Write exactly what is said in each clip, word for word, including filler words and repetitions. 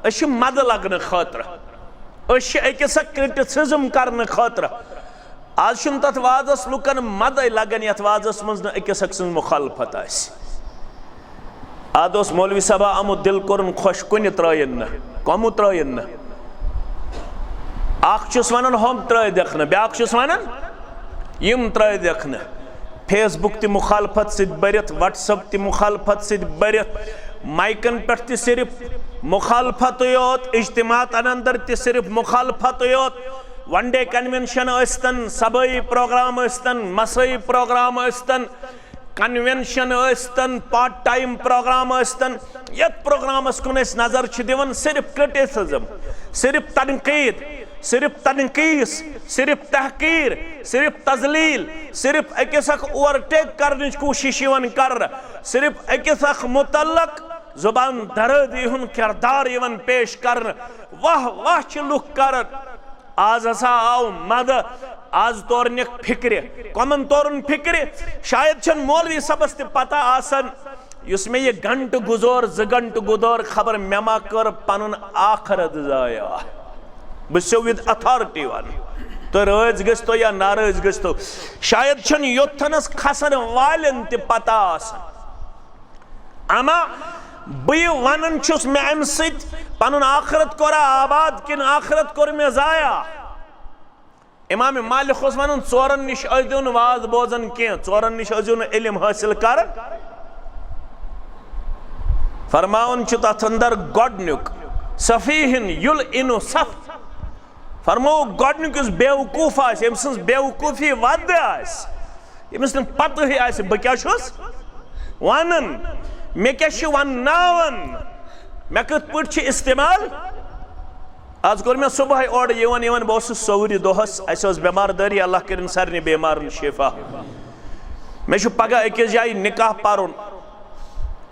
أسۍ چھِ مَدٕ لَگنہٕ خٲطرٕ، أسۍ چھِ أکِس اکھ کرٹیسزم کرنہٕ خٲطرٕ۔ آز چھُنہٕ تَتھ وازَس لُکَن مَدَے لَگان یَتھ وازَس منٛز نہٕ أکِس اکھ سٕنٛز مُخالفت آسہِ۔ آز اوس مولوی صٲبا آمُت، دِل کوٚرُن خۄش، کُنہِ ترٛٲیِن نہٕ، کَمو ترٛٲیِن نہٕ۔ اَکھ چھُس وَنان ہُم ترٛٲیِتھ دِکھ نہٕ، بیٛاکھ چھُس وَنان یِم ترٛٲیِتھ دِکھ نہٕ۔ فیس بُک تہِ مُخالفت سۭتۍ بٔرِتھ، وٹس ایپ تہِ مُخالفت سۭتۍ بٔرِتھ، مایکن پٮ۪ٹھ تہِ صرف مُخالفتٕے یوت، اجتماعاتن اندر تہِ صرف مُخالفتٕے یوت۔ ون ڈے کنونشن ٲسۍتن، صبٲیی پروگرام ٲسۍتن، مسٲیی پروگرام ٲسۍتن، کنونشن ٲسۍتن، پارٹ ٹائم پروگرام ٲسۍتن، یتھ پروگرامس کُن أسۍ نظر چھِ دِوان، صرف کرٹیسزم، صرف تنقید، صرف تنقیص، صرف تحقیر، صرف تذلیل، صرف أکِس اکھ اوورٹیک کرنٕچ کوٗشش یِوان کرنہٕ، صرف أکِس اکھ متعلق زبان درٲزی ہُنٛد کردار یِوان پیش کرنہٕ۔ واہ واہ چھِ لُکھ کران۔ آز ہسا آو مَدٕ، آز تورنکھ فکرِ۔ کمن تورن فکرِ؟ شاید چھن مولوی صٲبس تہِ پتہ آسان، یُس مےٚ یہِ گھنٹہٕ گُزور، زٕ گھنٹہٕ گُزور، خبر مےٚ ما کٔر پنُن آخرت ضایع۔ بہٕ چھُسو with authority ونان، تُہۍ رٲضۍ گٔژھتو یا ناراض گٔژھتو۔ شاید چھن یوٚتتھنس کھسن والٮ۪ن تہِ پتہ آسان۔ اما بہٕ یہِ ونان چھُس، مےٚ امہِ سۭتۍ پنُن آخرت کوٚرا آباد کِنہٕ آخرت کوٚر مےٚ ضایع؟ امام مالک اوس ونان، ژورن نِش ٲسۍزیو نہٕ واز بوزان کینٛہہ، ژورن نِش ٲسۍزیو نہٕ علم حٲصِل کران۔ فرماوان چھُ تتھ اندر گۄڈنیُک، سفیہن یُل انو صف۔ فرمووُکھ، گۄڈنیُک یُس بیوقوٗف آسہِ، أمۍ سٕنٛز بیوقوٗفی وَدٕ آسہِ، ییٚمِس نہٕ پَتہٕے آسہِ بہٕ کیٛاہ چھُس وَنان، مےٚ کیٛاہ چھُ وَنناوان، مےٚ کِتھ پٲٹھۍ چھُ استعمال۔ آز کوٚر مےٚ صُبحٲے اورٕ یِوان یِوان، بہٕ اوسُس سورِ دۄہَس، اَسہِ ٲس بٮ۪مار دٲری، اللہ کٔرِن سارنٕے بٮ۪مارَن شفا۔ مےٚ چھُ پَگاہ أکِس جایہِ نِکاح پَرُن،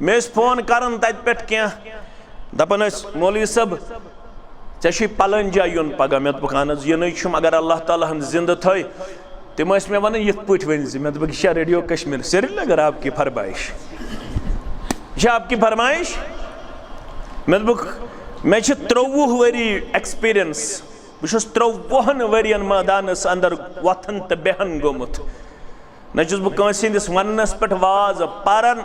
مےٚ ٲسۍ فون کَران تَتہِ پٮ۪ٹھ کینٛہہ، دَپان ٲسۍ، "مولوی صٲب، ژےٚ چھُے پلٲنۍ جایہِ یُن پگاہ۔" مےٚ دوٚپُکھ، "اہن حظ، یِنٕے چھُم، اگر اللہ تعالیٰ ہن زندٕ تھٲے۔" تِم ٲسۍ مےٚ ونان، "یِتھ پٲٹھۍ ؤنۍ زِ؟" مےٚ دوٚپُکھ، "یہِ چھا ریڈیو کشمیر، سرینگر آپ کی فرمائش، یہِ چھا آپ کی فرمائش؟" مےٚ دوٚپُکھ، "مےٚ چھِ ترٛۆوُہ ؤری ایکسپیرینس، بہٕ چھُس ترٛۆوُہن ؤرین مٲدانس اندر وۄتھان تہٕ بیہان گوٚمُت۔ نہ چھُس بہٕ کٲنٛسہِ ہٕنٛدِس وننس پٮ۪ٹھ واز پران،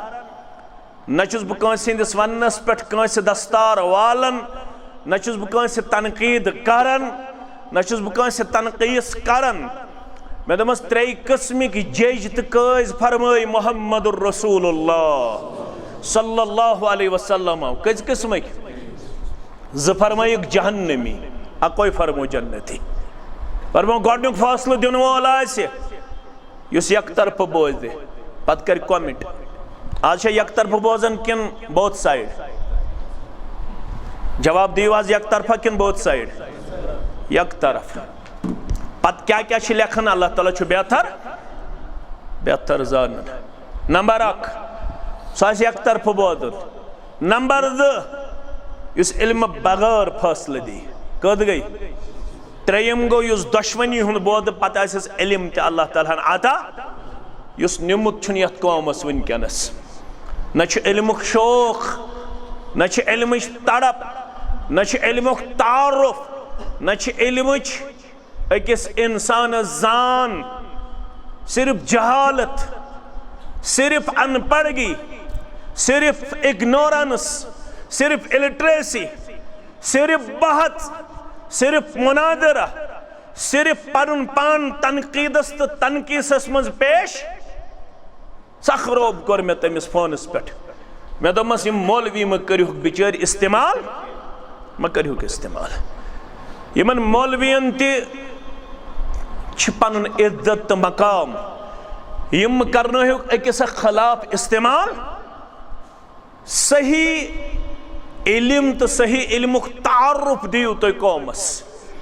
نہ چھُس بہٕ کٲنٛسہِ ہٕنٛدِس وننس پٮ۪ٹھ کٲنٛسہِ دستار والان، نہ چھُس بہٕ کٲنٛسہِ تنقید کران، نہ چھُس بہٕ کٲنٛسہِ تنقیٖص کران۔" مےٚ دوٚپمس، "ترٛیٚیہِ قٕسمٕکۍ جج تہٕ قٲضۍ فرمٲے محمد رسول اللہ صلی اللہ علیہ وسلم۔" کٔژِ قٕسمٕکۍ؟ زٕ فرمٲیِکھ جہنمی، اکوے فرمو جنتی۔ فرمو، گۄڈنیُک فٲصلہٕ دِنہٕ وول آسہِ یُس یک طرفہٕ بوزِ، پتہٕ کرِ کمنٹ۔ آز چھا یک طرفہٕ بوزان کِنہٕ بوتھ سایڈ؟ جواب دِیِو آز، یک طرفہ کِنہٕ بوتھ سایڈ؟ یک طرف۔ پتہٕ کیٛاہ کیٛاہ چھِ لیکھان؟ اللہ تعالیٰ چھُ بہتر، بہتر زانان۔ نمبر اکھ، سُہ آسہِ یک طرفہٕ بوزان۔ نمبر زٕ، یُس علمہٕ بغٲر فٲصلہٕ دی۔ کٔژ گٔے؟ ترٛیٚیِم گوٚو، یُس دۄشوٕنی ہُنٛد بوزٕ، پتہٕ آسٮ۪س علم تہِ اللہ تعالیٰ ہن عطا، یُس نیوٗمُت چھُنہٕ یتھ قومس وٕنکیٚنس۔ نہ چھُ علمُک شوق، نہ چھِ علمٕچ تڑپ، نہ چھُ علمُک تعارف، نہ چھِ علمٕچ أکِس اِنسانَس زان، صرف جہالت، صرف ان پڑھگی، صرف اگنورنس، صرف الٹریسی، صرف بحث، صرف مناظرہ، صرف پنُن پان تنقیدس تہٕ تنقیصس منٛز پیش۔ سخ روب کوٚر مےٚ تٔمِس فونَس پٮ۪ٹھ۔ مےٚ دوٚپمَس، "یِم مولوی مہٕ کٔرِہُکھ بِچٲرۍ استعمال، مہٕ کٔرِہُکھ استعمال۔ یِمَن مولوِیَن تہِ چھِ پَنُن عزت تہٕ مقام۔ یِم مہٕ کَرنٲیہُکھ أکِس اَکھ خلاف استعمال۔ صحیح علم تہٕ صحیح علمُک تعارُف دِیِو تُہۍ قومَس۔"